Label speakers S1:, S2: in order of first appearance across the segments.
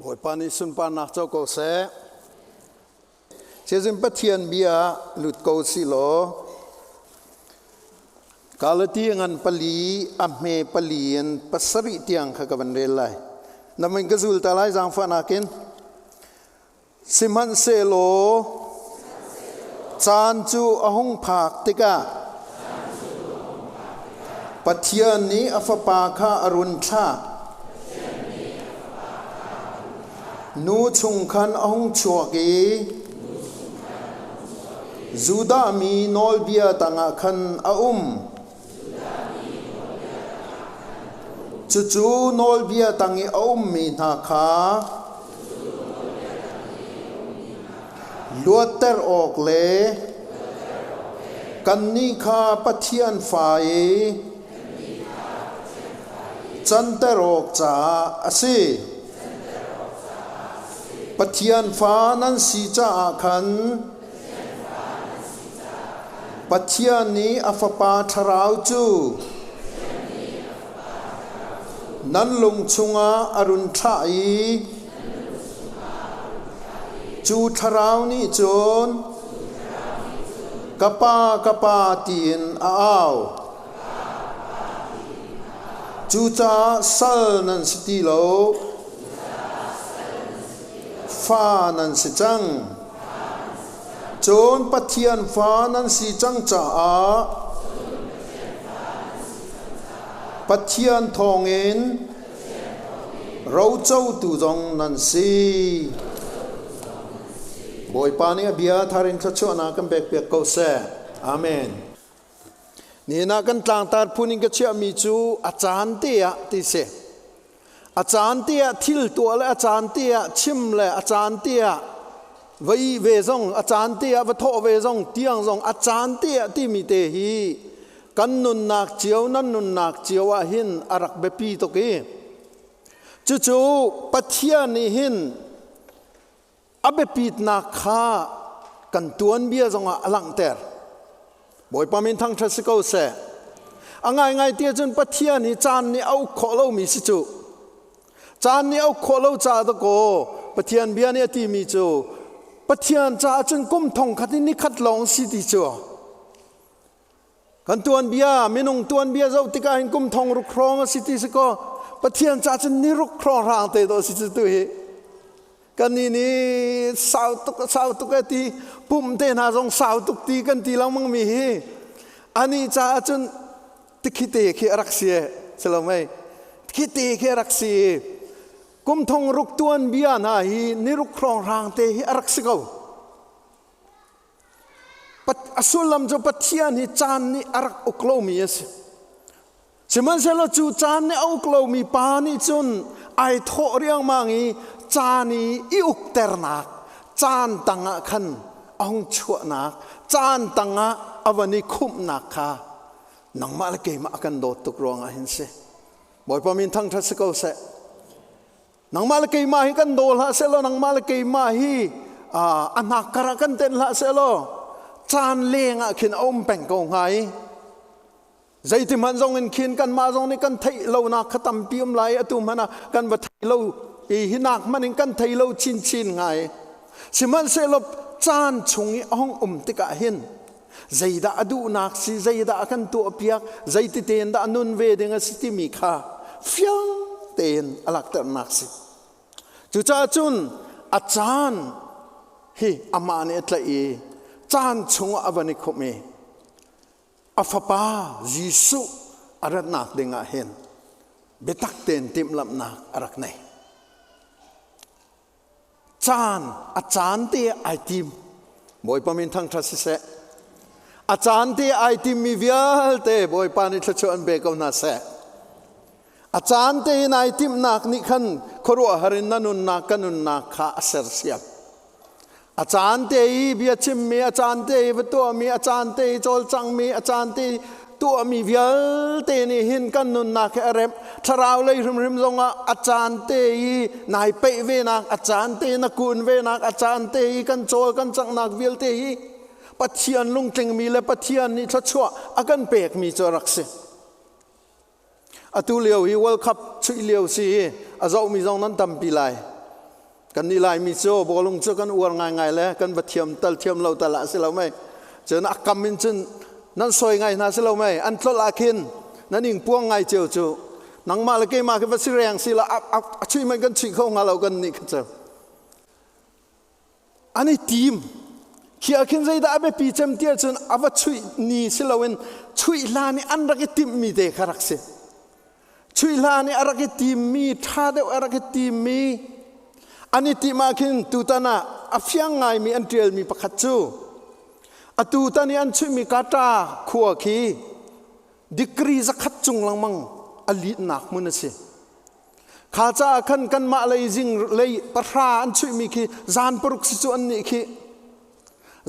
S1: Bawipa nih sunparnak co ko seh. Cezin Pathian bia lut ko si law Galati ngan pali a hme pali in pasarih tiang kha ka van rel lai. Na min ka zul ta lai zaangfahnak in. Sihmanhsehlaw caan cu a hung phak tikah Pathian nih a Fapa kha a run thlah. Nu chung khan a hung chuak i Judah mi nawlbia tangah khan a um. Cucu nawlbia tang i a ummi hna kha luatter awk le kannih kha Pathian fa i canter awk caah a si. Pathian fa nan si caah khan Pathian nih a Fapa Thlarau cu nan lung chungah a run thlah i cu Thlarau nih cun ka Pa, ka Pa tiin a au. Cucaah sal nan si ti lo, fa nan si cang. Cun Pathian fa nan si cang caah Pathian thawngin rocotu zong nan si. Bawipa nih a bia thar in thluachuahnak kan pekpiak ko seh. Amen. Nihin ah kan tlangtar phun in ka chiahmi cu a caan te ah ti si. A caan te ah thil tuah le a caan te ah chim le a caan te ah va ih ve zong a caan te ah va thawh ve zong tiang zong a caan te ah timi te hi kan nunnak cio nan nunnak cio ah hin a rak biapi tuk i cucu Pathian nih hin a biapitnak kha kan tuanbia zongah a langhter. Bawipa min thangṭhat si ko seh. A ngaingai ti ahcun Pathian hi caan nih a uk khawh lomi si cu. Caan nih a uk khawh lo caah dakaw Pathian bia nih a timi cu Pathian caah cun kum thong khat in ni khat lawng si ti cu. Kan tuanbia, minung tuanbia zoh tikah hin kum thong ruk hrawng a si ti si kaw Pathian ca cun ni ruk hrawng hrang te dawh si cu tu hi. Kan ni nih sau tuk sau tuk e ti pum te hna zong sau tuk ti kan ti lengmang mi hi ani caah cun tikhi te khi a rak si e si lo mei tikhi te khi a rak si i kum thong ruk tuanbia hna hi ni ruk hrawng hrang te hi a rak si ko. A sullam cu Pathian hi caan nih a rak uk lomi a si. Sihmanhsehlaw cu caan nih a uk lomi pa nih cun ai thawh riangmang i caan i i ukternak caan tangah khan a hung chuahnak caan tangah a van i khumhnak kha nangmah le keimah a kan dawt tuk ruangah hin si. Bawipa min thangṭhat si ko seh. Nangmah le keimah hi kan daw hlah sehlaw nangmah le keimah hi a hnak kar ah kan tenh hlah sehlaw caan leng ah khin a um peng ko hnga i zeiti hmanh zong in khin kanmah zong nih kan theih lonak kha tampi um lai atu hmanh ah kan va thei lo i hi nak hmanh in kan thei lo chinchin ngai sihmanhsehlaw caan chung i a hung um tikah hin zeidah a duhnak si zeidah a kan tuahpiak zeiti tein dah nun ve ding a si timi kha fiang tein a lakternak si cucaah cun a caan hi amah nih a tlaih i caan chungah a van i khumh i a fapa Jesuh a ratnak ding ah hin biatak tein timhlamhnak a rak nei Caan a caan te ai tim. Bawipa min thangṭhat siseh. A caan te ai timmi vialte Bawipa nih thluachuah an pe ko hna seh. A caan te in ai timhnak nih khan khuaruahhar in na nunnak ka nunnak kha a sersiam. A caan te i bia chimmi, a caan te i va tuahmi, a caan te i cawlcangmi, a caan te i tuahmi vialte nih hin kan nunnak hi a remh. Thlarau lei hrimhrim zongah a caan te i nai peih venak, a caan te na kun venak, a caan te i kan cawl kan canghnak vialte hi Pathian lungtlingmi le Pathian nih thluachuah a kan pekmi cu a rak si. Atu lio hi World Cup chuih lio si i a zohmi zong nan tampi lai. Kan nih Laimi cu bawlung cu kan uar ngaingai le kan va thiam tal thiam lo tal ah si lo mei. Cun a kam in cun nan sawi ngai hna si lo mei. An tlolh ah khin nan ing puang ngai cio cu. Nangmah le keimah khi va si reng si la a chuih man kan chuih kho hnga lo kan nih kha cu. An i tim. Khi ah khin zeidah a biapi cem ti ahcun a va chuih ni si loin chuih hlan i an rak i timhmi te kha rak si. Chuih hlan i a rak i timmi, ṭha deuh a rak i timmi, an i timh ah khin tutan ah a fiang ngaimi an ṭialmi pakhat cu atu tan i an chuihmi Kata khua khi degree zakhat cung lengmang a litnak hmun a si. Kha caah khan kanmah lei zing lei pahra an chuihmi khi zan paruk si cu an nih khi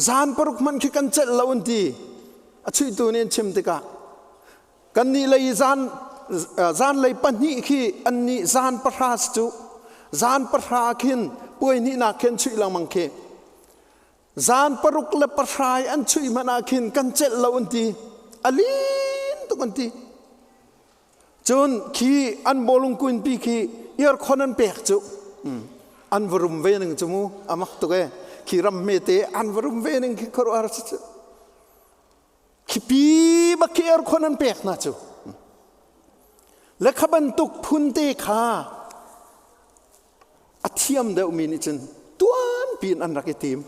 S1: zan paruk hmanh khi kan celh lo an ti. A chuihtu nih an chim tikah Kannih lei zan zanlei pahnih khi annih zan pahra si cu zan pahra khin puai hnihnak khi an chuih lengmang khi zan paruk le pahra i an chuih hmanh ah khin kan celh lo an ti a lin tuk an ti cun khi an bawlung kuinpi khi aircon an pek cu an va rum ve ning cu mu a mak tuk e khi ram hmete an va rum ve ning khi khuaruahhar si cu Khipi bak khi aircon an pek hna cu. Le kha bantuk phun te kha a thiam deuhmi nih cun tuanpi in an rak i tim.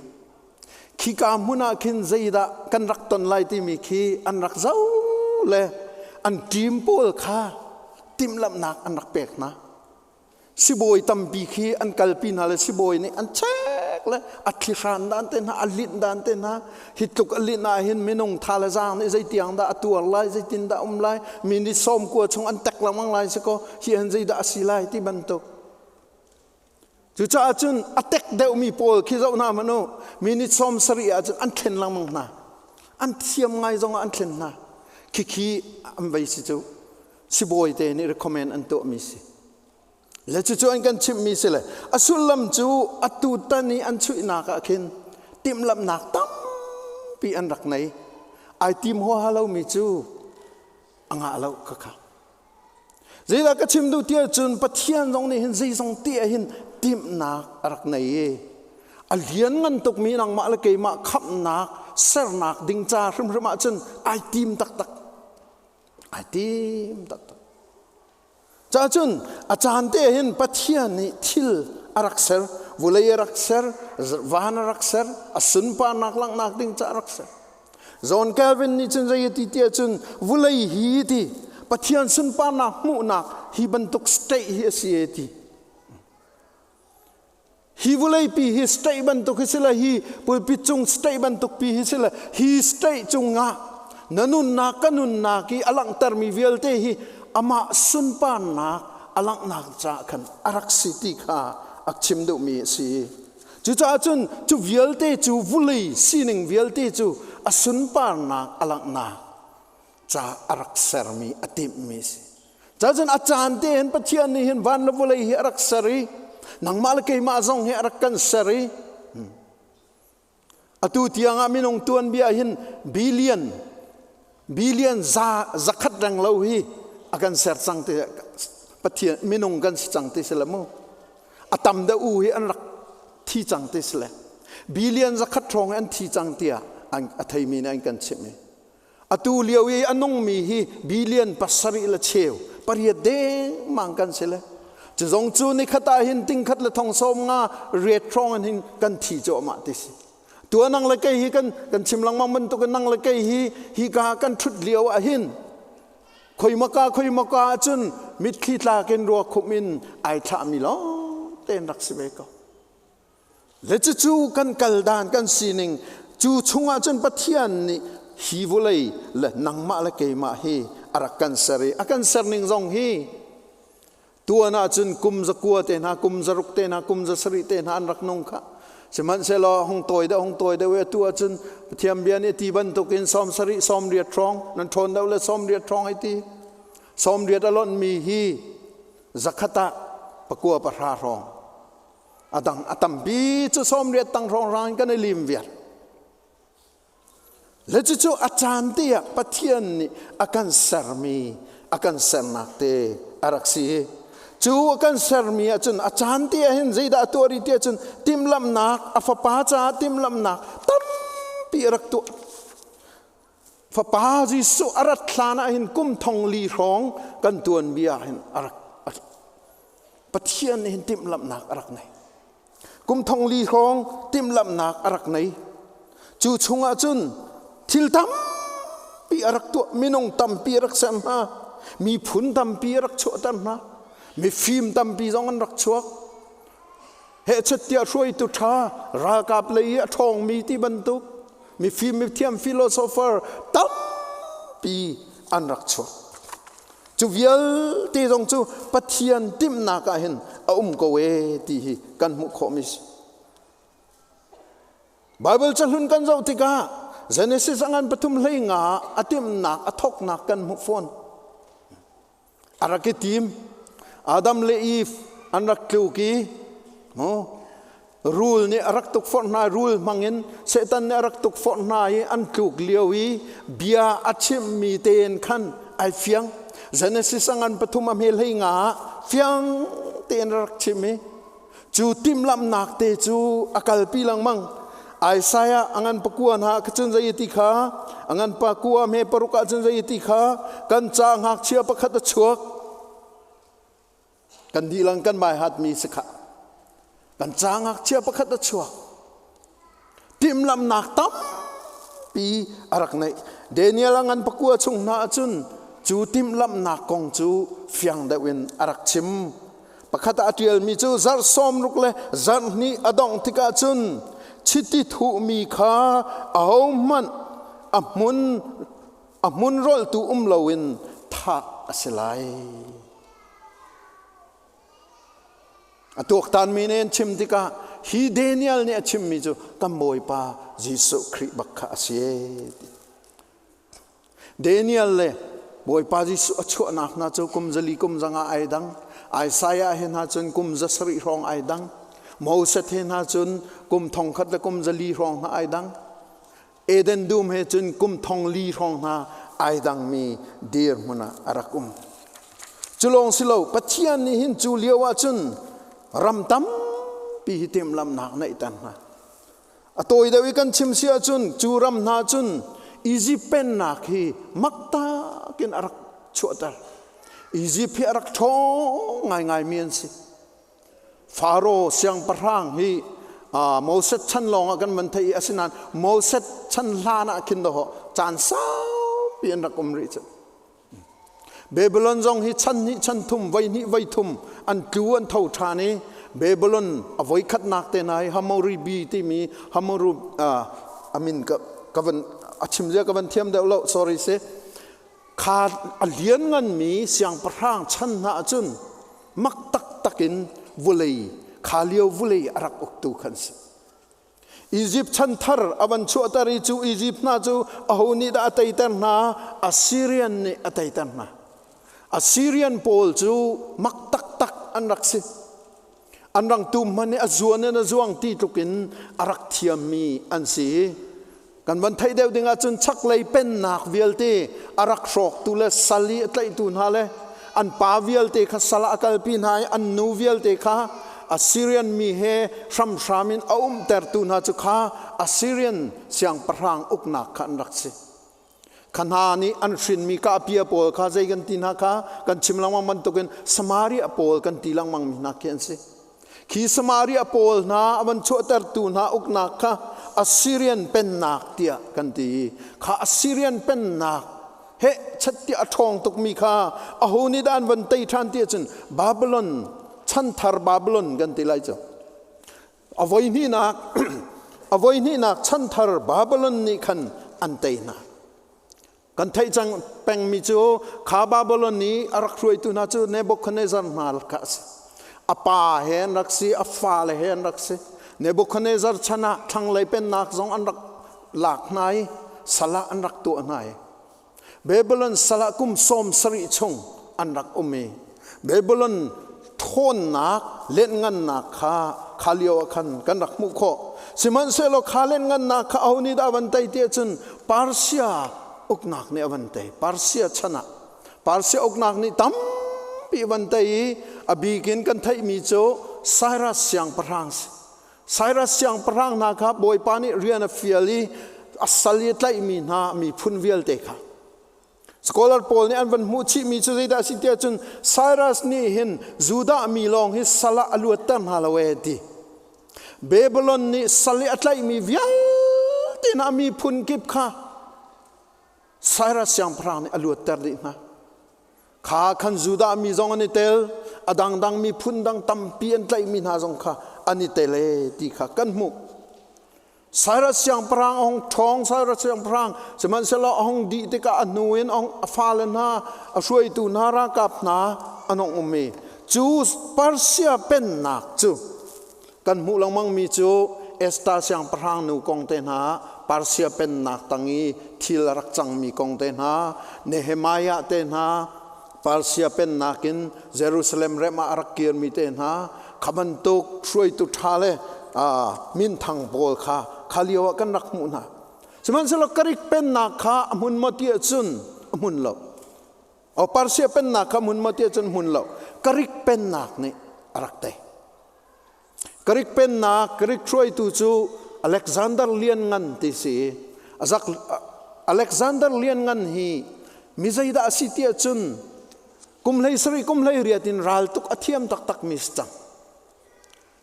S1: Khika hmun ah khin zeidah kan rak ton lai timi khi an rak zoh le an team pawl kha timhlamhnak an rak pek hna. Sibawi tampi khi an kalpi hna le sibawi nih an check le a thlihran dan te hna a linh dan te hna hi tluk a linh ah hin minung tha le zaang nih zeitiang dah a tuar lai zeitin dah um lai mi nih sawm kua chung an tek lengmang lai si kaw hi han zeidah a si lai ti bantuk cucaah cun a tek deuhmi pawl khi zoh hna hmanh u minute 70 ah cun an thlen lengmang hna an thiam ngai zong ah an thlen hna khikhi an vei si cu sibawi te nih recommend an tuahmi si le cucu an kan chimhmi si le a sullam cu atu tan i an chuihnak ah khin timhlamhnak tampi an rak nei ai tim huaha lomi cu a ngah lo ka kha zeidah ka chim duh tiah cun Pathian zong nih hin zeizong ti ah hin timhnak a rak nei i a lian ngan tukmi nangmah le keimah khamhnak sernak ding ca hrimhrim ah cun ai tim taktak Ai tim taktak. Cacun a caan te hin Pathian nih thil a rak ser, vulei a rak ser, van a rak ser, a sunparnak langhnak ding ca a rak ser. John Calvin nih cun zei a ti tiah cun vulei hi ti Pathian sunparnak hmuhnak hi bantuk state hi a si e ti. Hi vawleipi hi state bantuk hi si le hi pulpit cung state bantuk pi hi si le hi state cungah na nunnak ka nunnak i a langhtermi vialte hi amah sunparnak a langhnak caah khan a rak si ti kha a chim duhmi a si. Cucaah cun cu vialte cu vulei sining vialte cu a sunparnak a langhnak ca a rak sermi a timhmi a si. Cacun a caan te hin Pathian nih hin van le vawlei hi a rak ser i nangmah le keimah zong hi a rak kan ser i atu tiang ah minung tuanbia hin billion billion za zakhat reng lo hi a kan ser cang ti Pathian minung kan si cang ti si le mu a tam deuh u hi an rak thi cang ti si le billion zakhat hrawng an thi cang tiah a theimi nih an kan chimh i Atu lio i a nungmi hi billion pasarih le cheu pariat dengmang kan si le cu zong cu nikhat ah hin tingkhat le thong sawm nga riat hrawng in hin kan thi cuahmah ti si. Tua nang le kei hi kan kan chim lengmang bantuk in nang le kei hi hi ka kan ṭhut lio ah hin khoimaka khoimaka ahcun mitthli tlak in ruakhum in ai thlahmi lawng tein rak si ve ko. Le cucu kan kal dan kan sining cu chungah cun Pathian nih hi vawlei le nangmah le keimah hi a rak kan ser i a kan ser ning zong hi tuan ah cun kum zakua te hna kum zaruk te hna kum zasarih te hna an rak nung kha sihmanhsehlaw hung tawi deuh hung tawi deuh i atu ah cun Pathian bia nih ti bantukin sawm sarih sawm riat hrawng nan ṭhawn deuh le sawm riat hrawng ai ti sawm riat a lonhmi hi zakhat ah pakua pahra hrawng A dang a tampi cu sawmriat tang hrawnghrang in kan i lim viar. Le cucu a caan te ah Pathian nih a kan sermi, a kan sernak te a rak si. Cu a kan sermi ahcun a caan te ah hin zeidah a tuah rih ti ahcun timhlamhnak a fapa caah timhlamhnak tampi a rak tuah. Fapa Jesuh a rat hlan ah hin kum thong li hrawng kan tuanbia hin a rak Pathian nih hin timhlamhnak a rak nei. Kum thong li hrawng timhlamhnak a rak nei. Cu chungah cun thil tampi a rak tuah, minung tampi a rak ser hna, miphun tampi a rak chuahter hna, mifim tampi zong an rak chuak. Hehchet tiah hruaitu ṭha, ralkap lei i a ṭhawngmi ti bantuk mifim mithiam philosopher tampi an rak chuak. Cu vialte zong cu Pathian timhnak ah hin a um ko ee ti hi kan hmuh khawhmi si. Bible cahlun kan zoh tikah Genesis a ngan pathum hlei nga a timhnak a thawknak kan hmuh fawn. A rak i tim. Adam le Eve an rak tluk i mu rul nih a rak tukforh hna rul hmangin Satan nih a rak tukforh hna i an tluk lio i bia a chimmi tein khan ai fiang. Genesis a ngan pathum a hme hlei nga ah fiang tein a rak chim i cu timhlamhnak te cu a kalpi lengmang. Isaiah a ngan pakua hna ah cun zei ti kha a ngan pakua hme paruk ah cun zei ti kha kan ca ngakchia pakhat a chuak Kan dilang kan mai hatmi si khah. Kan ca ngakchia pakhat a chuak. Timhlamhnak tampi a rak neih. Daniel a ngan pakua chung hna ahcun cu timhlamhnak kong cu fiang deuh in a rak chim. Pakhat ah a ṭialmi cu zarh sawmruk le zarh hnih a dongh tikah cun chiti thuhmi kha ahohmanh a hmun a hmun rolhtu um loin thah a si lai. A tuaktanmi nih an chim tikah hi Daniel nih a chimmi cu kan Bawipa Jesuh Khrih bak kha a si. Daniel le Bawipa Jesuh a chuahnak hna cu kum zali kum zanga ai dang. Isaiah he hna cun kum 700 hrawng ai dang. Moses he hna cun kum thongkhat le kum zali hrawng hna ai dang. Eden dum he cun kum thong li hrawng hna ai dangmi dirhmun ah a rak um. Cu lawng si lo, Pathian nih hin cu lio ah cun ram tampi hi timhlamhnak neihter hna. A tawi deuh i kan chim si ahcun cu ram hna cun Egypt pennak hi maktak in a rak chuahter. Egypt hi a rak ṭhawng ngaingaimi an si. Faro siangpahrang hi Moses chan lawng ah kan van theih i asinain Moses chan hlan ah khin dawh caan saupi an rak um rih cu. Babylon zong hi chan hnih chan thum voi hnih voi thum an tlu an tho ṭhan i Babylon a voi khatnak te hna hi Hammurabi timi Hammurabi amin ka ka van a chim zia ka van thiam deuh lo sorry si Kha a liannganmi siangpahrang chan hna ahcun mak taktak in vulei kha lio vulei a rak uktu khan si. Izipt chan thar a van chuahter i cu Izipt hna cu aho nih dah a teiter hna? Assyrian nih a teiter hna. Assyrian pawl cu mak taktak an rak si. An rangtum hmanh nih a zuan in a zuang ti tluk in a rak thiammi an si. Kan van theih deuh ding ahcun chaklei pennak vialte a rak hrawktu le sal i a tlaihtu hna le an pa vialte kha sal ah a kalpi hna i an nu vialte kha Assyrian mi he hramhram in a umtertu hna cu kha Assyrian siangpahrang uknak kha an rak si. Kha hna nih an hrinmi kahpia pawl kha zei kan ti hna kha kan chim lengmang bantukin Samaria pawl kan ti lengmang mi hna khi an si. Khi Samaria pawl hna a van chuahtertu hna uknak kha Assyrian pennak tiah kan ti. Kha Assyrian pennak he chat tiah a ṭhawng tukmi kha aho nih dah an van tei ṭhan ti ahcun Babylon chanthar Babylon kan ti lai cu. A voihnihnak a voihnihnak chanthar Babylon nih khan an tei hna. Kan theih cang pengmi cu kha Babylon i a rak hruaitu hna cu Nebuchadnezzar hna kha a si. A pa he an rak si, a fale he an rak si. Nebuchadnezzar chan ah thlanglei pennak zong an rak lak hna i sal ah an rak tuah hna i Babylon sal ah kum 70 chung an rak um i Babylon ṭhawnnak lianhngannak kha kha lio ah khan kan rak hmuh khawh. Sihmanhsehlaw kha lianhngannak kha aho nih dah a van tei ti ahcun Persia uknak nih a van tei. Persia chan ah Persia uknak nih tam. tampi van tei i a bikin kan theihmi cu Cyrus siangpahrang si. Cyrus siangpahrang hna kha Bawipa nih rian a fial i a sal i a tlaihmi hna miphun vialte kha Scholar pawl nih an van hmuh chihmi cu zeidah a si tiah cun Cyrus nih hin Judah mi lawng hi sal ah a luatter hna lo ee ti. Babylon nih sal i a tlaihmi vialte hna miphun kip kha Cyrus siangpahrang nih a luatter dih hna. Kha khan Judah mi zong an i tel, a dangdang miphun dang tampi an tlaihmi hna zong kha an i tel ee ti kha kan hmuh. Cyrus siangpahrang a hung ṭhawng, Cyrus siangpahrang sihmanhsehlaw a hung dih tikah a hnu in a fale hna, a hruaitu hna, ralkap hna an hung um i cu Persia pennak cu kan hmuh lengmangmi cu Esther siangpahrang nu kong te hna, Persia pennak tang i thil a rak cangmi kong te hna, Nehemiah te hna, Persia pennak in Jerusalem rem ah a rak kirmi te hna, kha bantuk hruaitu ṭha le minthang pawl kha kha lio ah kan rak hmuh hna. Sihmanhsehlaw Karik pennak kha a hmun maw ti ahcun a hmun lo. O Persia pennak kha hmun maw ti ahcun hmun lo. Karik pennak nih a rak tei. Karik pennak Karik hruaitu cu Alexander Lianngan ti si. Alexander Lianngan hi mi zeidah a si ti ahcun kum hlei sarih kum hlei riat in raltuk a thiam taktak mi si cang.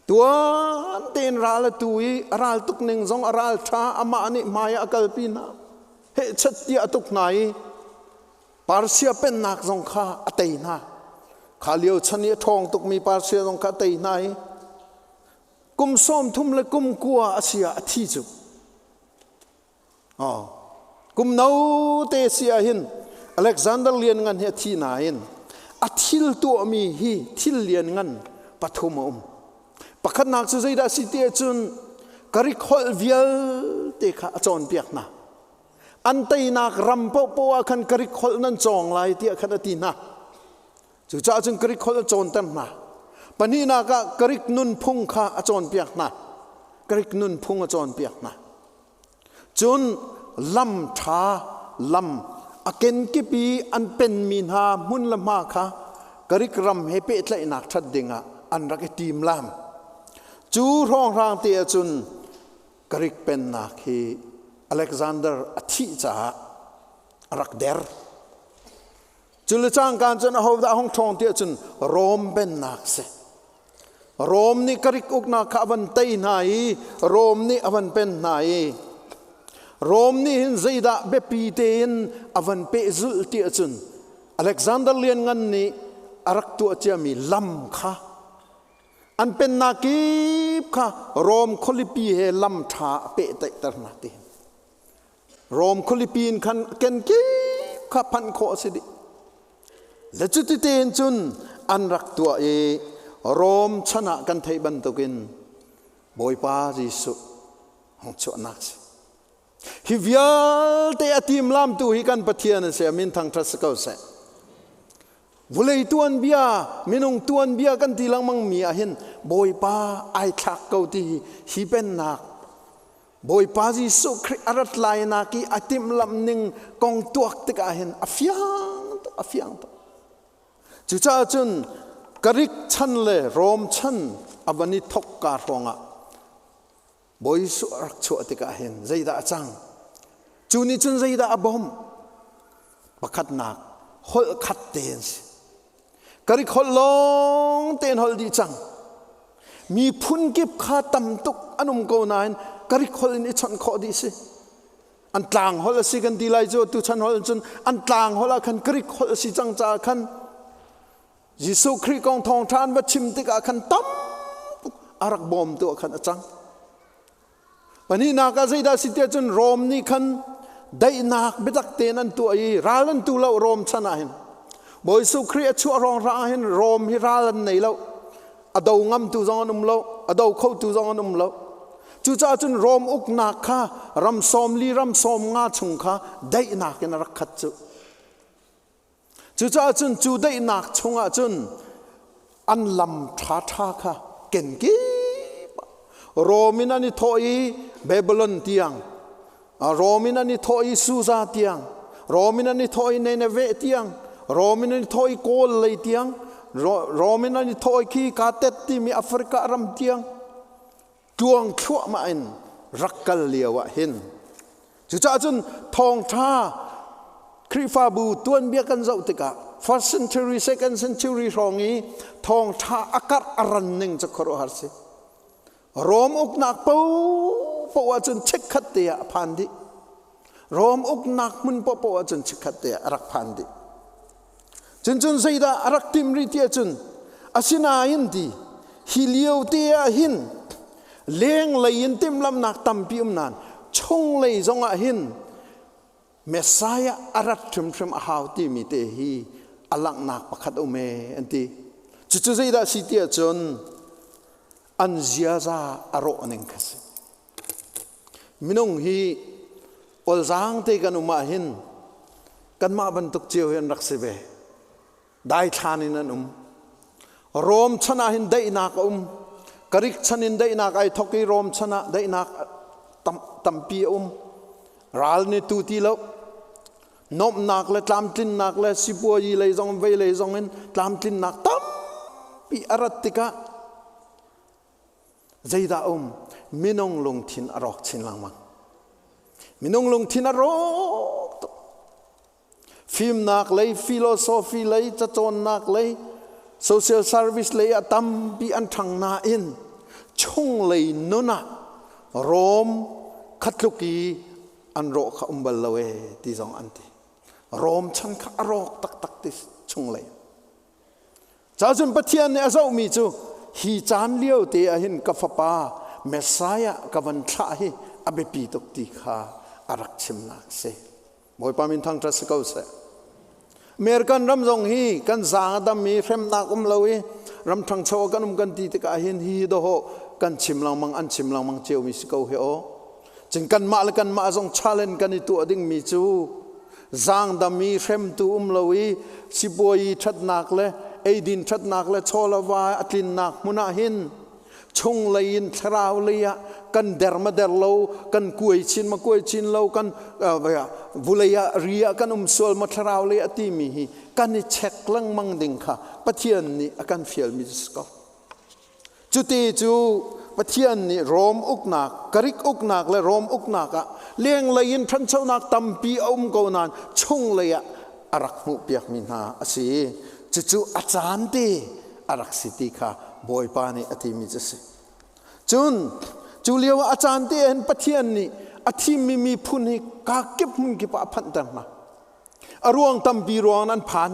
S1: Tuan tein ral a tu i a raltuk ning zong a ral ṭha amah nih hmai ah a kalpi hna. Hehchet tiah a tuk hna i Persia pennak zong kha a tei hna. Kha lio chan i a ṭhawng tukmi Persia zong kha a tei hna i kum 30 le kum 9 a si ah a thi cu. Oh. Kum no te si ah hin Alexander Lianngan hi a thi nain a thil tuahmi hi thil lianngan pathum a um. Pakhatnak cu zeidah a si ti ahcun Karik holh vialte kha a cawnpiak hna. An teinak ram paohpaoh ah khan Karik holh nan cawng lai tiah khan a ti hna. Cucaah cun Greek holh a cawnter hna. Pahnihnak ah Greek nunphung kha a cawnpiak hna. Greek nunphung a cawnpiak hna. Cun lam ṭha lam a kenkip i an penmi hna hmun le hma kha Greek ram he pehtlaihnak ṭhat dingah an rak i timlam. Cu hrawnghrang te ahcun Greek pennak hi Alexander a thih caah a rak der. Cu le cangka cun ahodah a hung ṭhawng tiah cun Rom pennak si. Rom nih Greek uknak kha a van tei hna i Rom nih a van pen hna i Rom nih hin zeidah biapi tein a van pehzulh tiah cun Alexander Lianngan nih a rak tuah ciami lam kha an pennak kip kha Rom khualipi he lam ṭha a pehtlaihter hna ti. Rom khualipi in khan kenkip kha phanh khawh a si dih. Le cuti tein cun an rak tuah i Rom chan ah kan theih bantukin Bawipa Jesuh hung chuahnak si. Hi vialte a timlamtu hi kan Pathian a si, a min thangṭhat si ko seh. Vulei tuanbia, minung tuanbia kan ti lengmang mi ah hin Bawipa ai thlak ko ti hi hi pennak Bawipa Jesuh Khrih a rat lainak i a timhlamh ning kong tuak tikah hin a fiang tuk, a fiang tuk. Cucaah cun Greek chan le Rom chan a van i thok ka hrawngah Bawi Jesuh a rak chuah tikah hin zeidah a cang? Cu nih cun zeidah a bawmh? Pakhatnak, holh khat tein si. Greek holh lawng tein holh dih cang. Miphun kip kha tam tuk an um ko nain Greek holh in i chawnh khawh dih si. An tlang holh a si kan ti lai cu tuchan holh cun an tlang holh ah khan Greek holh a si cang caah khan Jesuh Khrih kong thawngṭha an va chim tikah khan tam tuk a rak bawmtu ah khan a cang. Pahnihnak ah zeidah si tiah cun Rom nih khan daihnak biatak tein an tuah i ral an tu lo Rom chan ah hin. Bawi Jesuh Khrih a chuah hrawnghrang ah hin Rom hi ral an nei lo. A do ngamtu zong an um lo, a do khotu zong an um lo. Cucaah cun Rom uknak kha ram 40 ram 50 chung kha daihnak in a rak khat cu. Cucaah cun cu daihnak chungah cun an lam ṭhaṭha kha kenkip ah Rom in an i thawh i Babylon tiang, Rom in an i thawh i Susa tiang, Rom in an i thawh i Nineveh tiang, Rom in an i thawh i Kawl lei tiang, Rom in an i thawh i khi kaa tet timi Africa ram tiang tluang thluahmah in rak kal lio ah hin cucaah cun thawngṭha Khrihfabu tuanbia kan zoh tikah first century second century hrawng i thawngṭha a karh a ran ning cu khuaruahhar si. Rom uknak paohpaoh ahcun chikkhat te ah a phan dih. Rom uknak hmun paohpaoh ahcun chikkhat te ah a rak phan dih. Cun cun zeidah a rak timh rih ti ahcun asinain ti hi lio te ah hin lenglei in timhlamhnak tampi um nain chunglei zong ah hin Messiah a rat hrimhrim a hau timi te hi a langhnak pakhat um ee an ti. Cucu zeidah si ti ahcun an ziaza a rawh ning kha si. Minung hi olzaang te kan um ahhin kanmah bantuk cio hi an rak si ve. Daithlan in an um. Rom chan ah hin daihnak a um. Greek chan in daihnak ai thok i Rom chan ah daihnak tam, tampi a um. Ral nih tu ti lo. Nomhnak le tlamtlinnak le sipuayi lei zong vei lei zong in tlamtlinnak tampi a rat tikah zeidah um minung lungthin a rawk chin lengmang. Minung lungthin a rawk tuk. Fimnak lei, philosophy lei, cacawnnak lei, social service lei ah tampi an ṭhang nain chunglei nun ah Rom khatluk i an rawh kha um bal lo ee ti zong an ti. Rom chan kha a rawk taktak ti chunglei. Cacun Pathian nih a zohmi cu hi caan lio te ah hin ka fapa Messiah ka van thlah hi a biapi tuk ti kha a rak chimnak a si. Bawipa min thangṭhat si ko seh. American ram zong hi kan zaang a dam i hremnak um lo i ram ṭhangcho kan um kan ti tikah hin hi dawhawh kan chim lengmang an chim lengmang ciomi si ko hi aw. Cun kanmah le kanmah zong challenge kan i tuah dingmi cu zaangdam i hremtu um lo i sipuayi ṭhatnak le eidin ṭhatnak le chawlava a tlinnak hmun ah hin chunglei in thlarau lei ah kan der ma der lo kan kuai chin ma kuai chin lo kan vulei ah ri ah kan um sual ma thlarau lei a timi hi kan i check lengmang ding kha Pathian nih a kan fialmi si ko cuti cu Pathian nih Rom uknak Greek uknak le Rom uknak ah lenglei in ṭhanchonak tampi a um ko nain chunglei ah a rak hmuhpiakmi hna a si cucu a caan te a rak si ti kha Bawipa nih a timi cu a si. Cun cu lio ah a caan te hin Pathian nih a thimmi miphun hi kakip hmun kip ah a phanhter hna. A ruang tampi ruang an phan.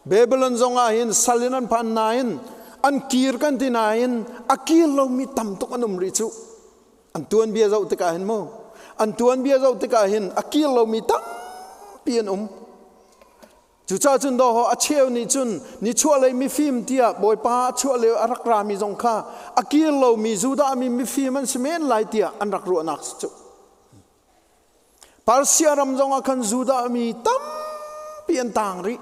S1: Babylon zong ah hin sal in an phan nain an kir kan ti nain a kir lomi tam tuk an um rih cu. An tuanbia zoh tikah hin mu an tuanbia zoh tikah hin a kir lomi tampi an um. Cucaah cun dawhaw a cheu nih cun nichuahlei mifim tiah Bawipa a chuah lio a rak rami zong kha a kir lomi Judah mi mifim an si men lai tiah an rak ruahnak si cu. Persia ram zongah khan Judah mi tampi an tang rih.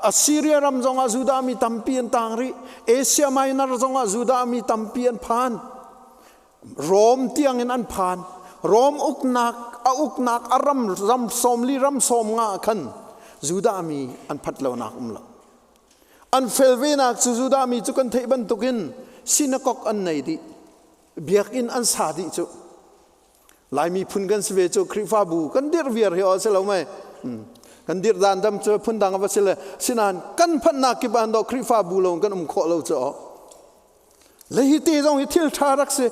S1: Assyria ram zongah Judah mi tampi an tang rih. Asia Minor zongah Judah mi tampi an phan. Rom tiangin an phan. Rom uknak a uknak a ram ram sawmli ram 50 khan Judah mi an phat lonak um lo. An fel venak cu Judah mi cu kan theih bantukin synagogue an nei dih. Biakinn an sa dih cu. Laimi phun kan si ve cu Khrihfabu kan dirh viar hi aw si lo mei. Kan dirh dan dam cu phundang a va si le sinain kan phanhnak kip ah do Khrihfabu lo kan um khawh lo cu aw. Le hi te zong hi thil ṭha rak si.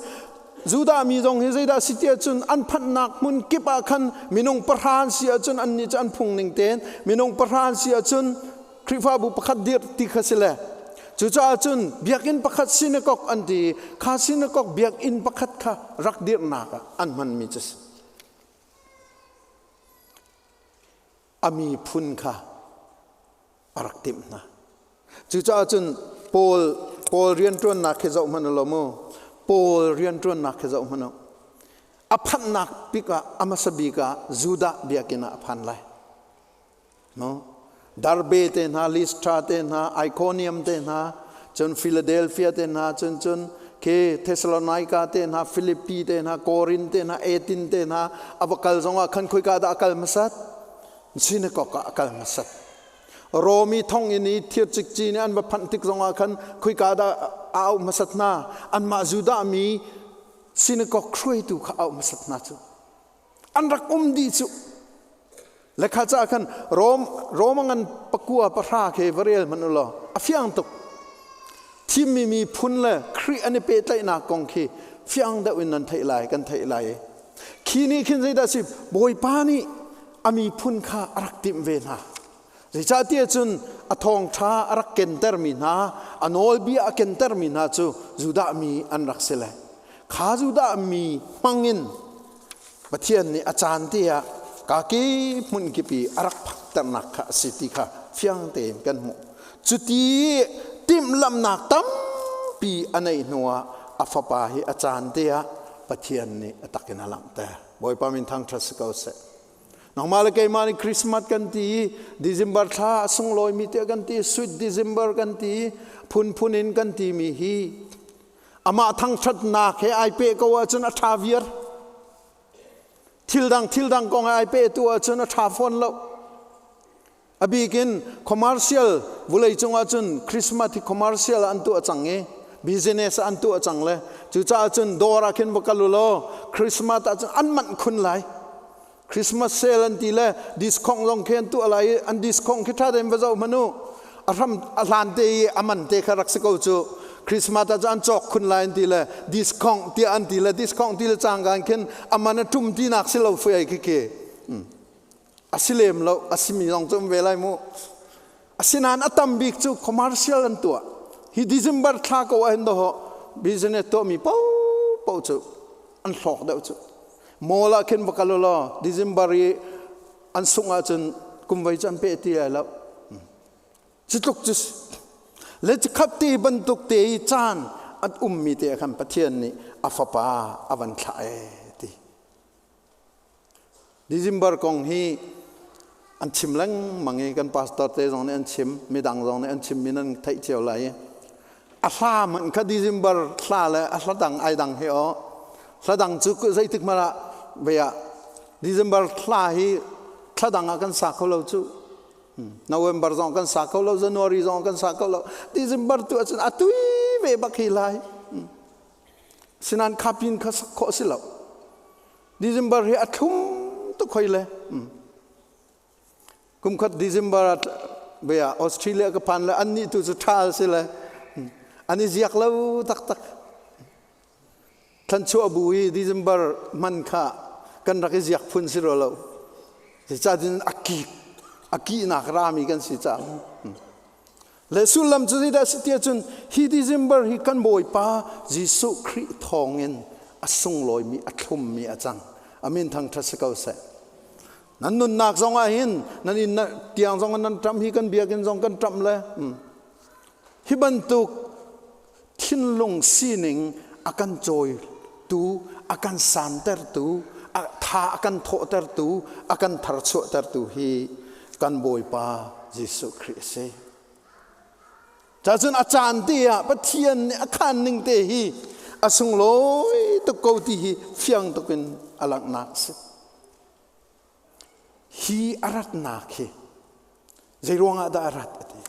S1: Judah mi zong hi zeidah si tiah cun an phanhnak hmun kip ah khan minung pahra an si ahcun annih cu an phung ning tein minung pahra an si ahcun Khrihfabu pakhat dirh ti kha si le cucaah cun biakinn pakhat synagogue an ti i kha synagogue biakinn pakhat kha rak dirhnak ah an hmanmi cu si. A miphun kha a rak timh hna. Cucaah cun Paul Paul rianṭuannak khi zoh hmanh u law mu. Paul rianṭuannak khi zoh hmanh u. A phanhnak bik ah a hmasa bik ah Judah biakinn ah a phan lai. No? Derbe te hna, Lystra te hna, Iconium te hna, cun Philadelphia te hna, cun cun ke Thessalonica te hna, Philippi te hna, Korin te hna, Athens te hna, a va kal zongah khan khoika dah a kal hmasat? Synagogue ah a kal hmasat. Romi thonginn i thir cikci nih an va phanh tik zongah khan khoika dah a auh hmasat hna? Anmah Judah mi sinakok hruaitu kha auh hmasat hna cu. An rak um dih cu. Le kha caah khan Rom Roma ngan pakua pahra khi va rel hmanh u law a fiang tuk. Thimmi miphun le Khrih an i pehtlaihnak kong khi fiang deuh in nan theih lai kan theih lai i khi nih khin zeidah si Bawipa nih a miphun kha a rak timh ve hna. Zeicahtiah cun a thawngṭha a rak kentermi hna, a nawlbia a kentermi hna cu Judah mi an rak si le kha Judah mi hmangin Pathian nih a caan te ah kaki hmun kip i a rak phakternak kha a si ti kha fiang tein kan hmuh. Cuti timhlamhnak tampi a neih hnuah a fapa hi a caan te ah Pathian nih a takin a langhter. Bawipa min thangṭhat si ko seh. Nangmah le keimah nih Christmas kan ti i December thla a sunglawimi tiah kan ti, sweet December kan ti, phunphun in kan timi hi amah thangṭhatnak he ai peh ko ahcun a ṭha viar. Thil dang thil dang kong he ai peh tu ahcun a ṭha fawn lo. A bik in commercial vulei cung ahcun Christmas hi commercial an tuah cang i business an tuah cang le cucaah cun dawr ah khin va kal u law Christmas ahcun an manh khun lai. Christmas sale an ti le discount zong khi an tuah lai i an discount khi ṭha tein va zoh hmanh u. A hram a hlan te i a man te kha rak si ko cu. Christmas ah cun an cawk khun lai an ti le discount tiah an ti le discount ti le cangka in khin a man a ṭum tinak si lo fui ai khi khi. A si lem lo, a simi zong cu um ve lai mu. Asinain a tam bik cu commercial an tuah. Hi December thla ko ah hin dawh business tuahmi paohpaoh cu an hlawk deuh cu. Mall ah khin va kal u law December i an sungh ahcun kum voi cu an peh ti lai lo. Cu tluk cu le khat te bantuk te i caan an ummi te ah khan Pathian nih a fapa a van thlah ee ti. December kong hi an chim lengmang i kan pastor te zong nih an chim, midang zong nih an chim mi nan theih cio lai i a hla hmanh kha December hla le a hla dang ai dang hi aw hla dang cu zeitik hmanh ah ve ah December thla hi thla dang ah kan sa kho lo cu November zong kan sa kho lo January zong kan sa kho lo December tu ahcun a tui ve bak hi lai sinan khapin kha sak khawh si lo December hi a thlum tuk hoi le. Kum khat December ah bia Australia ka phan le an nih tu cu ṭha si le an i ziak lo taktak. Thlanchuah bu i December man kha kan rak i ziak phun si ro lo. Zeicahtin a kik a kihnak rami kan si caah. Le sullam cu zeidah a si tiah cun hi December hi kan Bawipa Jesuh Khrih thawngin a sunglawimi a thlummi a cang. Amin thangṭhat si ko seh. Nan nunnak zong ah hin nan inn tiang zong nan ṭamh hi kan biakinn zong kan ṭamh le hi bantuk thinlung sining a kan cawitu a kan santertu a tha a kan thawhtertu a kan tharchuahtertu hi kan Bawipa Jesuh Khrih a si. Cacun a caan te ah Pathian nih a khan ning te hi a sunglawi tuk ko ti hi fiang tuk in a langhnak a si. Hi a ratnak hi zeiruangah dah a rat a ti.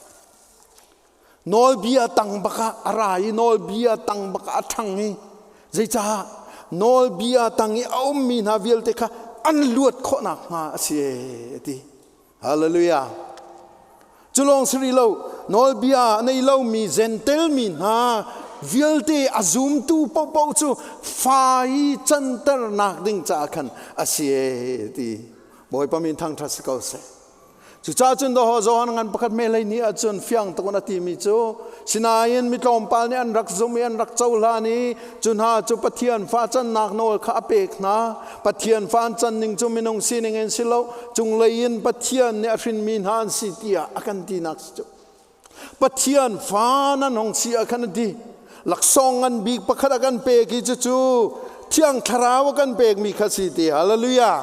S1: Nawlbia tang bakah a ra i nawlbia tang bakah a ṭhang i zeicah nawlbia tang i a ummi hna vialte kha an luat khawh nakhnga a si a ti. Hallelujah. Cu lawng si rih lo, nawlbia a nei lomi Gentel mi hna vialte a zumtu paohpaoh cu fa i canternak ding caah khan a si e ti. Bawipa min thangṭhat si ko seh. Cucaah cun dawh Johan ngan pakhat me hlei ni ahcun fiang tuk in a timi cu sinain mi tlawmpal nih an rak zumh i an rak cohlan i cu hna cu Pathian fa cannak nawl kha a pek hna. Pathian fa an can ning cu minung sining in si lo, cunglei in Pathian nih a hrinmi hna an si tiah a kan tinak si cu. Pathian fa nan hong si ah khan a ti. Laksawng ngan bik pakhat a kan pek i cucu Thiang Thlarau a kan pekmi kha si ti. Hallelujah.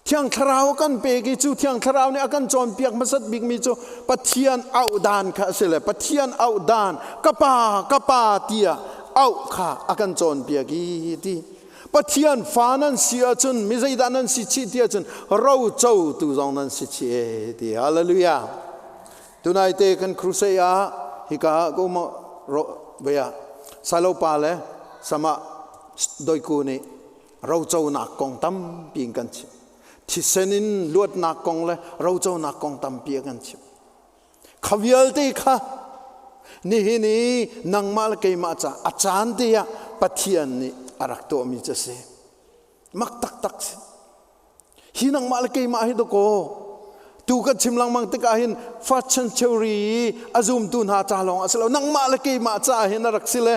S1: Thiang Thlarau a kan pek i cu Thiang Thlarau nih a kan cawnpiak hmasat bikmi cu Pathian auh dan kha a si le Pathian auh dan ka pa ka pa tiah auh kha a kan cawnpiak i ti. Pathian fa nan si ahcun mi zeidah nan si chih ti ahcun rocotu zong nan si chih e ti. Hallelujah. Tunai te kan crusade ah hika ah ka um vea Salopa le sama doiku nih roconak kong tampi in kan chim. Thisen in luatnak kong le roconak kong tampi a kan chim. Kha vialte kha nihin i nangmah le keimah ca a caan te ah Pathian nih a rak tuahmi cu a si. Mak taktak si. Hi nangmah le keimah hi dakaw tu kan chim lengmang tikah hin first century i a zumtu hna ca lawng a si lo nangmah le keimah ca hin a rak si le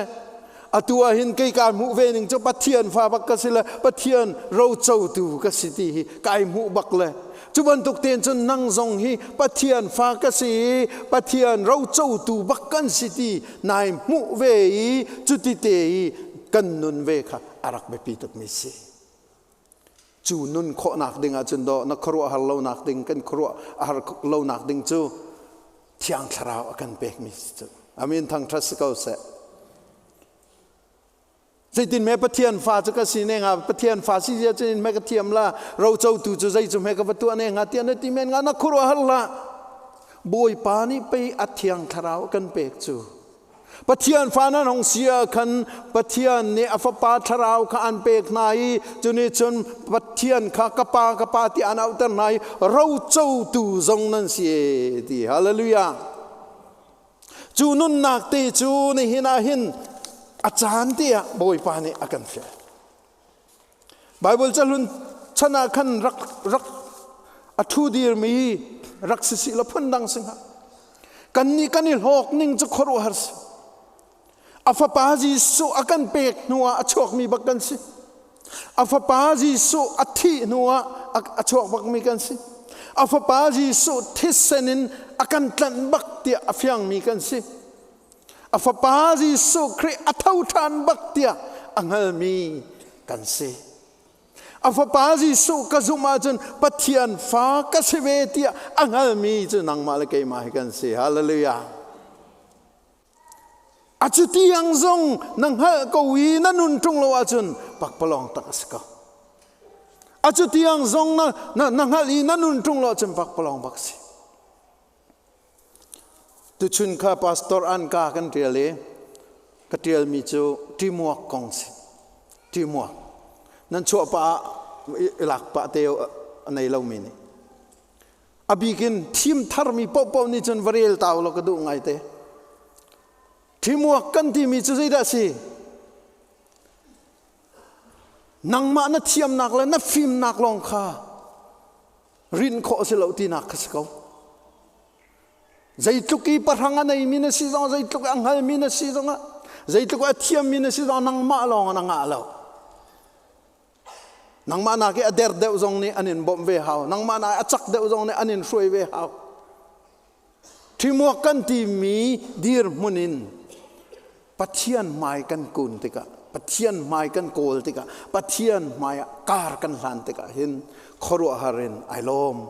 S1: atu ah hin kei kaa hmuh ve ning cu Pathian fa bak ka si le Pathian rocotu ka si ti hi kai hmuh bak le Cu bantuk tein cun nang zong hi Pathian fa ka si i Pathian rocotu bak kan si ti nai hmuh ve i cuti te i kan nun ve kha a rak biapi tukmi si. Cu nun khawhnak ding ahcun dawh na khuaruahhar lonak ding kan khuaruah a har lonak ding cu Thiang Thlarau a kan pekmi si cu. Amin thangṭhat si ko seh. Zeitin me Pathian fa cu ka si ne nga Pathian fa si zia cun me ka thiam la rocotu cu zei cu me ka va tuah ne nga tiah na ti men nga na khuaruah har hlah Bawipa nih pei a thiang thlarau kan pek cu Pathian fa nan hong si ah khan Pathian nih a fapa thlarau kha an pek hna i cuni cun Pathian kha ka pa ka pa ti an auhter hna i rocotu zong nan si ti hallelujah Cu nunnak te cu nihin ah hin a caan te ah Bawipa nih a kan fial. Bible cahlun chan ah khan rak rak a thu dirmi rak si si la phundang si hnga. Kannih kan i hlawk ning cu khuaruahhar si. A fapa Jesuh a kan pek hnu ah a chuakmi bak kan si. A fapa Jesuh a thih hnu ah a chuak bakmi kan si. A fapa Jesuh thisen in a kan tlanh bak tiah a fiangmi kan si. A fapa Jesuh Khrih a tho ṭhan bak tiah a hngalmi kan si. A fapa Jesuh ka zumh ahcun Pathian fa ka si ve tiah a hngalmi cu nangmah le keimah hi kan si. Hallelujah. A cutiang zong na hngalh ko i na nun ṭung lo ahcun pakpalawng tak a si ko. A cutiang zong na, na, na hngalh i na nun ṭung lo ahcun pakpalawng bak si. Tuchun kha pastor Anka kan ṭial i ka ṭialmi cu teamwork kong si. Teamwork. Nan chuah pah ah i lak pah te a nei lomi nih. A bikin thim tharmi paohpaoh nih cun va rel ta law ka duh ngaite. Teamwork kan timi cu zeidah a si? Nangmah na thiamnak le na fimnak lawng kha rinh khawh a si lo tinak kha si ko. Zeitluk i pahrang a neimi na si zong, zeitluk a hngalmi na si zongah, zeitluk a thiammi na si zong nangmah lawng na ngah lo. Nangmah nak i a der deuh zong nih an in bawmh ve hau. Nangmah nak i a cak deuh zong nih an in hruai ve hau. Ṭhimuak kan timi dirhmun in Pathian hmai kan kun tikah, Pathian hmai kan kawl tikah, Pathian hmai ah kar kan hlan tikah hin khuaruahhar in ai lawm.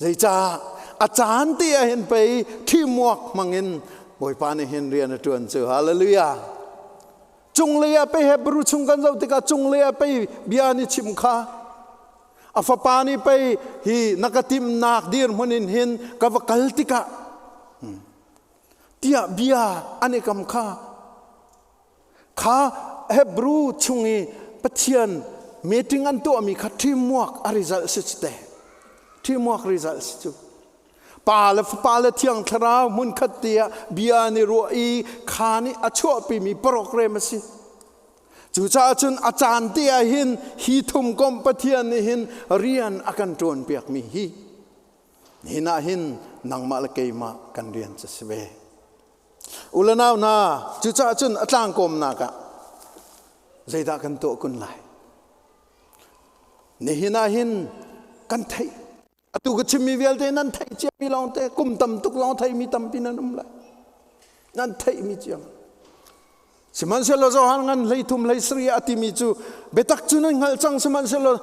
S1: Zeicah a caan te ah hin pei ṭhimuak hmangin Bawipa nih hin rian a ṭuan cu. Hallelujah. Cunglei ah pei Hebrew chung kan zoh tikah cunglei ah pei bia nih chim kha a fapa nih pei hi na ka timnak dirhmun in hin ka va kal tikah tiah bia an i kam kha kha Hebrew chung i Pathian meeting an tuahmi kha teamwork a result si cu te teamwork result si cu Pa le Fapa le Thiang Thlarau hmunkhat te ah bia an i ruah i kha nih a chuahpimi program a si. Cucaah cun a caan te ah hin hi thumkomh Pathian nih hin rian a kan ṭuanpiakmi hi nihin ah hin nangmah le keimah kan rian cu si ve. U le nau hna, cucaah cun a tlangkawmnak ah zeidah kan tuah kun lai? Nihin ah hin kan theih Atu ka chimmi vialte nan theih ciami lawngte kum tam tuk lawng theimi tampi nan um lai. Nan theihmi cia. Sihmanhsehlaw Johan ngan 13 17 a timi cu biatak cu nan hngalh cang sihmanhsehlaw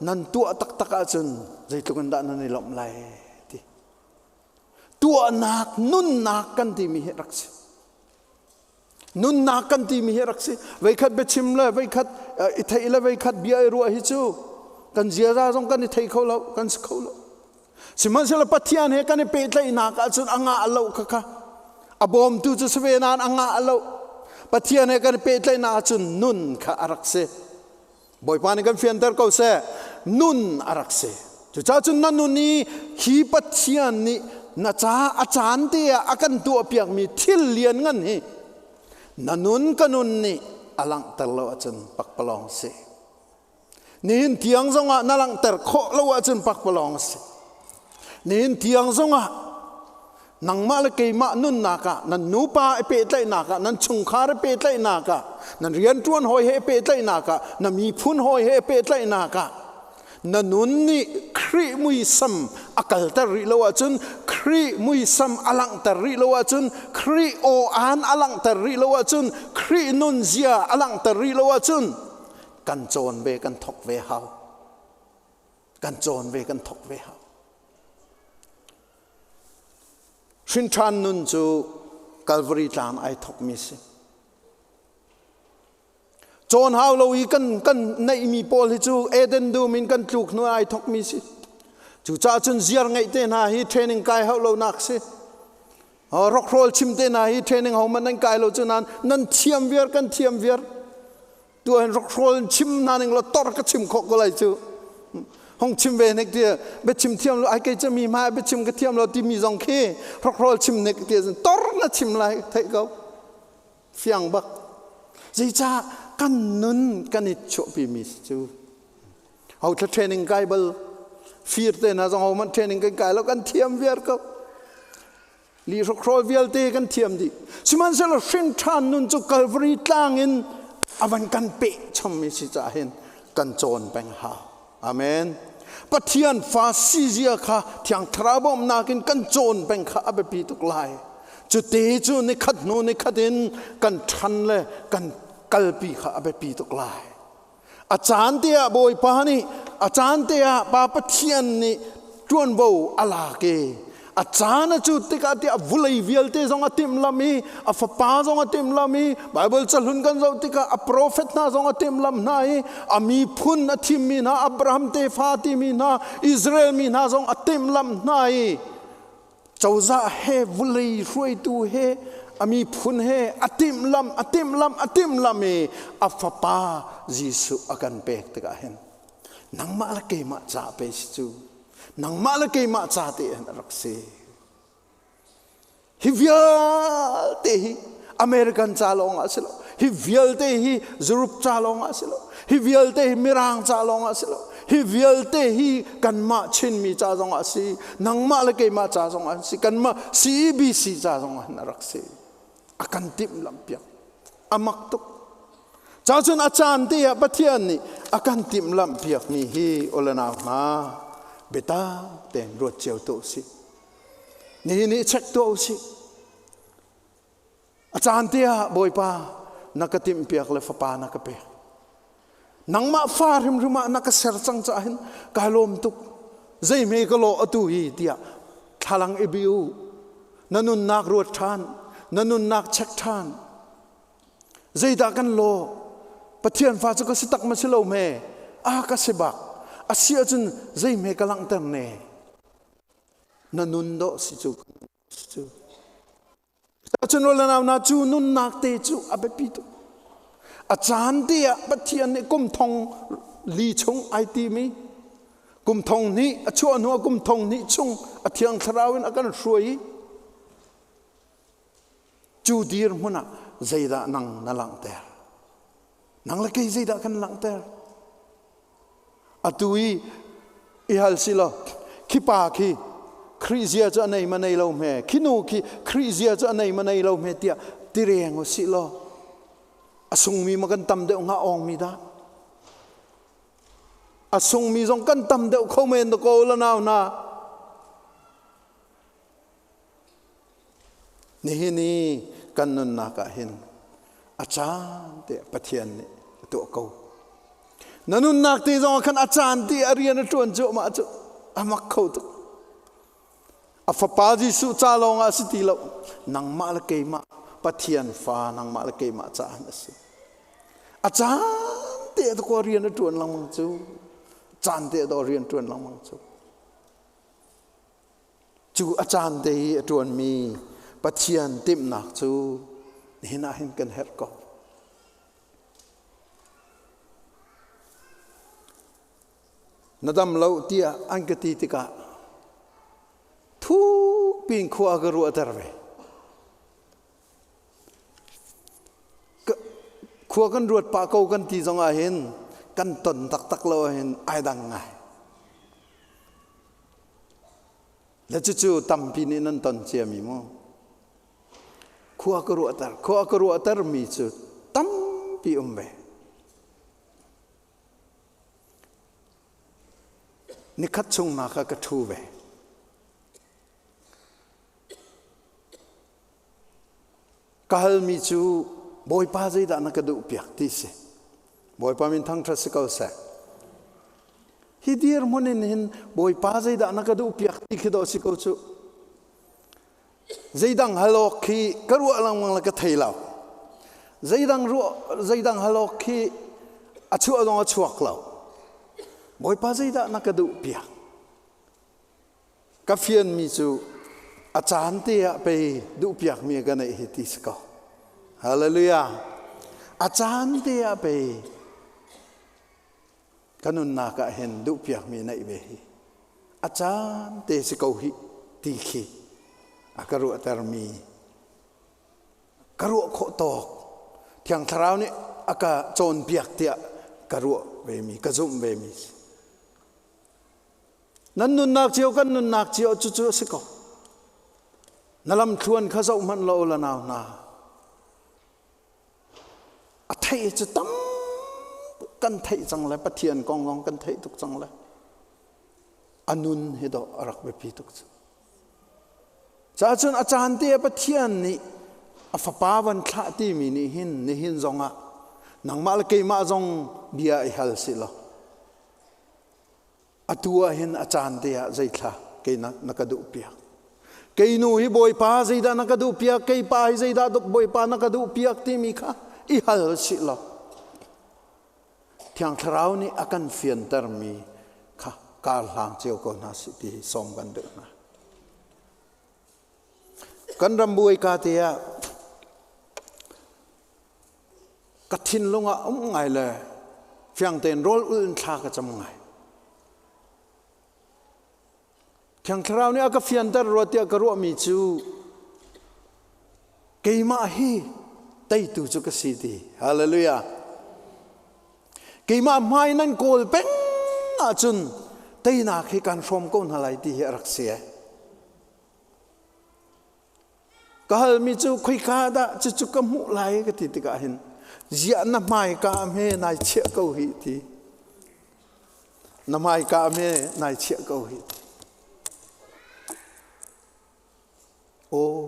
S1: nan tuah taktak ahcun zeitluk in dah nan i lawmh lai ti. Tuahnak nunnak kan timi hi rak si. Nunnak kan timi hi rak si. Veikhat biachim le veikhat i theih le veikhat bia i ruah hi cu kan ziaza zong kan i thei kho lo, kan si kho lo. Sihmanhsehlaw Pathian he kan i pehtlaihnak ahcun a ngah lo kha kha. A bawmtu cu si ve nain a ngah lo. Pathian he kan i pehtlaihnak ahcun nun kha a rak si. Bawipa nih kan fianter ko seh. Nun a rak si. Cucaah cun na nun i hi Pathian nih na ca a caan te ah a kan tuahpiakmi thil lianngan hi na nun ka nun nih a langhter lo ahcun pakpalawng si. Nihin tiang zongah na langhter khawh lo ahcun pakpalawng a si. Nihin tiang zongah nangmah le keimah nunnak ah nan nupa i pehtlaihnak ah nan chungkhar i pehtlaihnak ah nan rianṭuan hawi he i pehtlaihnak ah na miphun hawi he i pehtlaihnak ah na nun nih Khrih muisam a kalter rih lo ahcun Khrih muisam a langhter rih lo ahcun Khrih aw-aan a langhter rih lo ahcun Khrih nunzia a langhter rih lo ahcun kan cawn ve kan thok ve hau kan cawn ve kan thok ve hau Hrinṭhan nun cu Calvary tlang ai thokmi si. Cawn hau lo i kan kan neihmi pawl hi cu Eden dum in kan tluk hnu ai thokmi si. Cucaah cun ziar ngeih te hna hi training kai hau lo nak si. Rockroll chim te hna hi training ho man nan kai lo cu nan nan thiam viar kan thiam viar. Tu hin rockroll chim na ning lo tor ka chim khawh ko lai cu. Hong chim ve nek ti biachim thiam lo ai kei cu mi hmai biachim ka thiam lo timi zong khi rockroll chim nek ti tor na chim lai theih ko. Fiang bak. Zeicah kan nun kan i chuahpi mi cu ho thla training kai bal fir te hna zong ho man training kan kai lo kan thiam viar ko. Li hrokhrawl vialte kan thiam dih. Sihmanhsehlaw hrin ṭhan nun cu Calvary tlang in a van kan peh chommi si caah hin kan cawn peng hau. Amen. Pathian fa si zia kha Thiang Thlarau bawmhnak in kan cawn peng kha a biapi tuk lai. Cu te cu nikhat hnu nikhat in kan ṭhan le kan kalpi kha a biapi tuk lai. A caan te ah Bawipa nih a caan te ah Pa Pathian nih ṭuanvo a lak i a caan a cut tikah tiah vulei vialte zong a timhlamh i a fapa zong a timhlamh i Baibal cahlun kan zoh tikah a profet hna zong a timhlamh hna i a miphun a thimmi hna Abraham tefa timi hna Israel mi hna zong a timhlamh hna i cozah he vulei hruaitu he a miphun he a timhlamh a timhlamh a timhlamh i a fapa Jesuh a kan pek tikah hin nangmah le keimah ca pe si cu nangmah le keimah ca te hin a rak si hi vialte hi American ca lawng ah si lo hi vialte hi Europe ca lawng ah si lo hi vialte hi Mirang ca lawng ah si lo hi vialte hi kanmah Chinmi ca zong ah si nangmah le keimah ca zong ah si kanmah CEBC ca zong ah a rak si a kan timh lampiak a mak tuk ca cun a caan te ah Pathian nih a kan timh lampiak mi hi olanau hna biatak tein ruat cio tuah usih nihin i check tuah usih A caan te ah Bawipa na ka timhpiak le fapa na ka pek. Nangmah fa hrimhrim ah na ka ser cang caah hin kai lawm tuk. Zeihme ka lawh atu hi tiah thlalang i bi u. Na nunnak ruat ṭhan, na nunnak check ṭhan. Zeidah kan lawh? Pathian fa cu ka si tak ma si lo hme? A ka si bak. A si ahcun zeihme ka langhter ne? Na nun dawh si cu. Si cu. Cun le nau hna cu nunnak te cu a biapi tuk. A caan te ah Pathian nih kum thong li chung ai timi kum thong hnih a chuah hnu ah kum thong hnih chung a thiang thlarau in a kan hruai i cu dirhmun ah zeidah nang na langhter nang le kei zeidah kan langhter Atu i i hal si law khi pa khi Khrih zia cu a nei ma nei lo hme khi nu khi Khrih zia cu a nei ma nei lo hme tiah tireng u sih law a sungmi ma kan tam deuh hnga awngmi dah a sungmi zong kan tam deuh kho men ko la nau na Nihin i kan nunnak ah hin a caan te Pathian nih a tuah ko. Na nunnak te zong ah khan a caan te a rian a ṭuan cuahmah cu a mak kho tuk. A fapa Jesuh ca lawng ah a si ti lo. Nangmah le keimah. Pathian fa nangmah le keimah caah a si. A caan te ko rian a ṭuan lengmang cu. Caan te do rian ṭuan lengmang cu. Cu a caan te i a ṭuanmi Pathian timhnak cu nihin ah hin kan herh ko. Na dam lo tiah an ka ti tikah thukpi in khua ka ruahter ve. Khua kan ruat pah ko kan ti zong ah hin kan ton taktak lo ah hin ai dang ngai. Le cucu tampi nih nan ton ciami mu. Khua ka ruahter, khua ka ruahter mi cu tampi um ve. Nikhat chung ma kha ka ṭhu ve. Ka halmi cu Bawipa zeidah na ka duh piak ti si. Bawipa min thangṭhat si ko seh. Hi dirhmun in hin Bawipa zeidah na ka duh piak ti khi dawh si ko cu. Zeidang hal awk khi ka ruah lengmang le ka thei lo. Zeidang ruah zeidang hal awk khi a chuah zong a chuak lo. Bawipa zeidah na ka duh piak? Ka fianmi cu a caan te ah pei duhpiakmi ka neih hi ti si ko. Hallelujah. A caan te ah pei ka nunnak ah hin duhpiakmi neih ve hi. A caan te si ko hi ti khi a ka ruahtermi ka ruah khawh tawk Thiang Thlarau nih a ka cawnpiak tiah ka ruah vemi ka zumh vemi si. Nan nunnak cio kan nunnak cio cucu a si ko. Na lamthluan kha zoh hmanh law la nau hna. A theih cu tam kan theih cang le Pathian kong zong kan theih tuk cang le a nun hi dawh a rak biapi tuk cu. Caah cun a caan te ah Pathian nih a fapa van thlah timi nih hin nihin zongah nangmah le keimah zong bia i hal si law Atu ah hin a caan te ah zeithla kei na, na ka duh piak. Kei nu hi Bawipa zeidah na ka duh piak, kei pa hi zeidah Bawipa na ka duh piak timi kha i hal sih law Thiang Thlarau nih a kan fiantermi kha kar hlang cio ko hna sih ti sawm kan duh hna. Kan ram buai ka te ah Ka thinlung ah um ngai le fiang tein rawl ul in thla ka cam ngai. Thiang Thlarau nih a ka fianter rua tiah ka ruahmi cu keimah hi teitu cu ka si ti. Hallelujah. Keimah hmai nan kawl peng ahcun teinak hi kan hrawm ko hna lai ti hi a rak si. Ka halmi cu khoika dah cucu ka hmuh lai ka ti tikah hin ziah na hmaika hme nai chiah ko hi ti. Na hmaika hme nai chiah ko hi ti. Aw,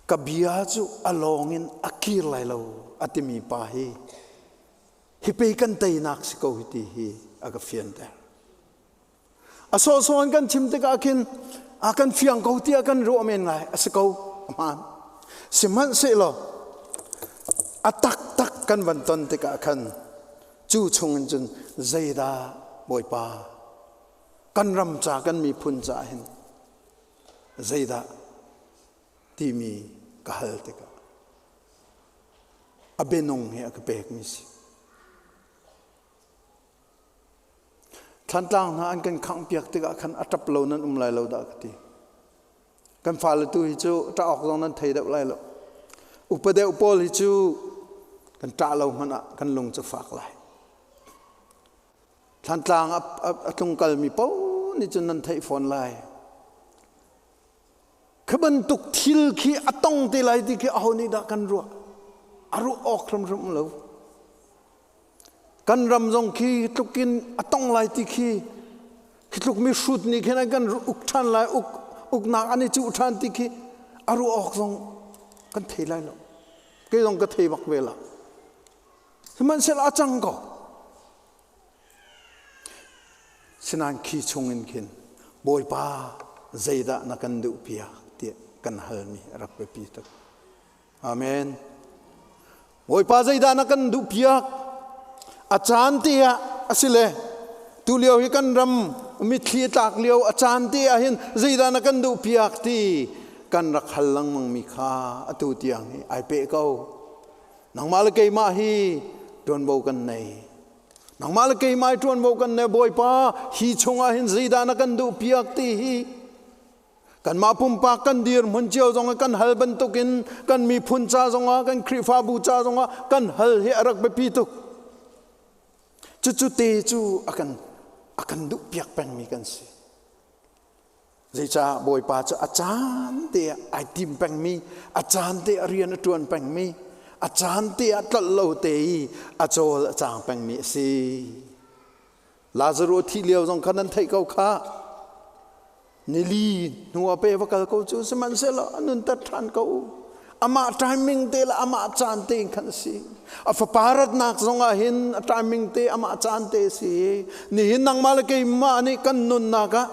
S1: ka bia cu a lawng in a kir lai lo a timi pa hi hi pei kan teinak si ko hi ti hi a ka fianter. A sawhsawh in kan chim tikah khin a kan fiang ko tiah kan ruah men ngai a si ko a hmaan. Sihmanhsehlaw a taktak kan van ton tikah khan cu chung in cun zeidah Bawipa kan ram ca kan miphun ca hin zeidah timi ka hal tikah a bianung hi a ka pekmi si. Thlantlang hna an kan khanghpiak tikah khan a ṭap lo nan um lai lo dah ka ti. Kan fale tu hi cu ṭah awk zong nan thei deuh lai lo. Upa deuh pawl hi cu kan ṭah lo hmanh ah kan lung cu fak lai. Thlantlang a tlungkalmi paoh nih cun nan theih fawn lai. Khi bantuk thil khi a tong te lai ti khi aho nih dah kan ruah? A ruah awk hrimhrim lo. Kan ram zong khi tluk in a tong lai ti khi khi tluk mi hrut nih khin an kan uk ṭhan lai uk uknak an i cuh ṭhan ti khi a ruah awk zong kan thei lai lo. Kei zong ka thei bak ve lo. Sihmanhsehlaw a cang ko. Sinain khi chung in khin Bawipa zeidah na kan duh piak tiah. kan halmi a rak biapi tuk. Amen. Bawipa zeidah na kan duh piak? A caan te ah a si le tu lio hi kan ram mitthli a tlak lio a caan te ah hin zeidah na kan duh piak ti kan rak hal lengmang mi kha atu tiang hi ai peh ko. Nangmah le keimah hi ṭuanvo kan nei. Nangmah le keimah hi ṭuanvo kan nei Bawipa hi chungah hin zeidah na kan duh piak ti hi Kanmah pumpak kan dirhmun cio zong kan hal bantukin kan miphun ca zongah kan Khrihfabu ca zongah kan hal hi a rak biapi tuk. Cucu te cu a kan a kan duh piak pengmi kan si. Zeicah Bawipa cu a caan te ah ai tim pengmi, a caan te ah rian a ṭuan pengmi, a caan te ah tlolh lo te i a cawl a caang pengmi a si. Lazarus thih lio zong kha nan theih ko khah. Nili hnu ah pe va kal ko cu sihmanhsehlaw a nunter ṭhan ko. Amah timing te le amah caan te in khan a si. A fapa ratnak zong ah hin a timing te amah caan te a si. Nihin nangmah le keimah nih kan nunnak ah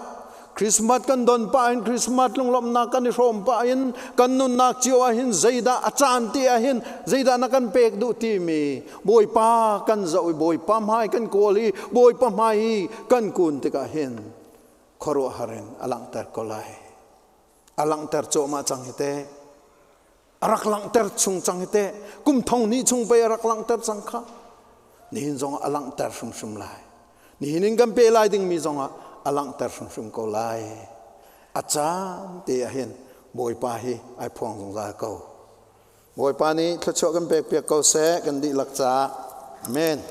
S1: Christmas kan don pah in Christmas lunglawmhnak kan i hrawm pah in kan nunnak cio ah hin zeidah a caan te ah hin zeidah na kan pek duh timi Bawipa kan zoh i Bawipa hmai kan kawl i Bawipa hmai i kan kun tikah hin khuaruahhar in a langhter ko lai. A langhter cuahmah cang hi teh. A rak langhter chung cang hi teh. Kum thong hnih chung pei a rak langhter cang kha. Nihin zong a langhter hrimhrim lai. Nihin in kan pe lai dingmi zongah a langhter hrimhrim ko lai. A caan te ah hin Bawipa hi ai phuang zungzal ko. Bawipa nih thluachuah kan pek piak ko seh kan dihlak caah. Amen.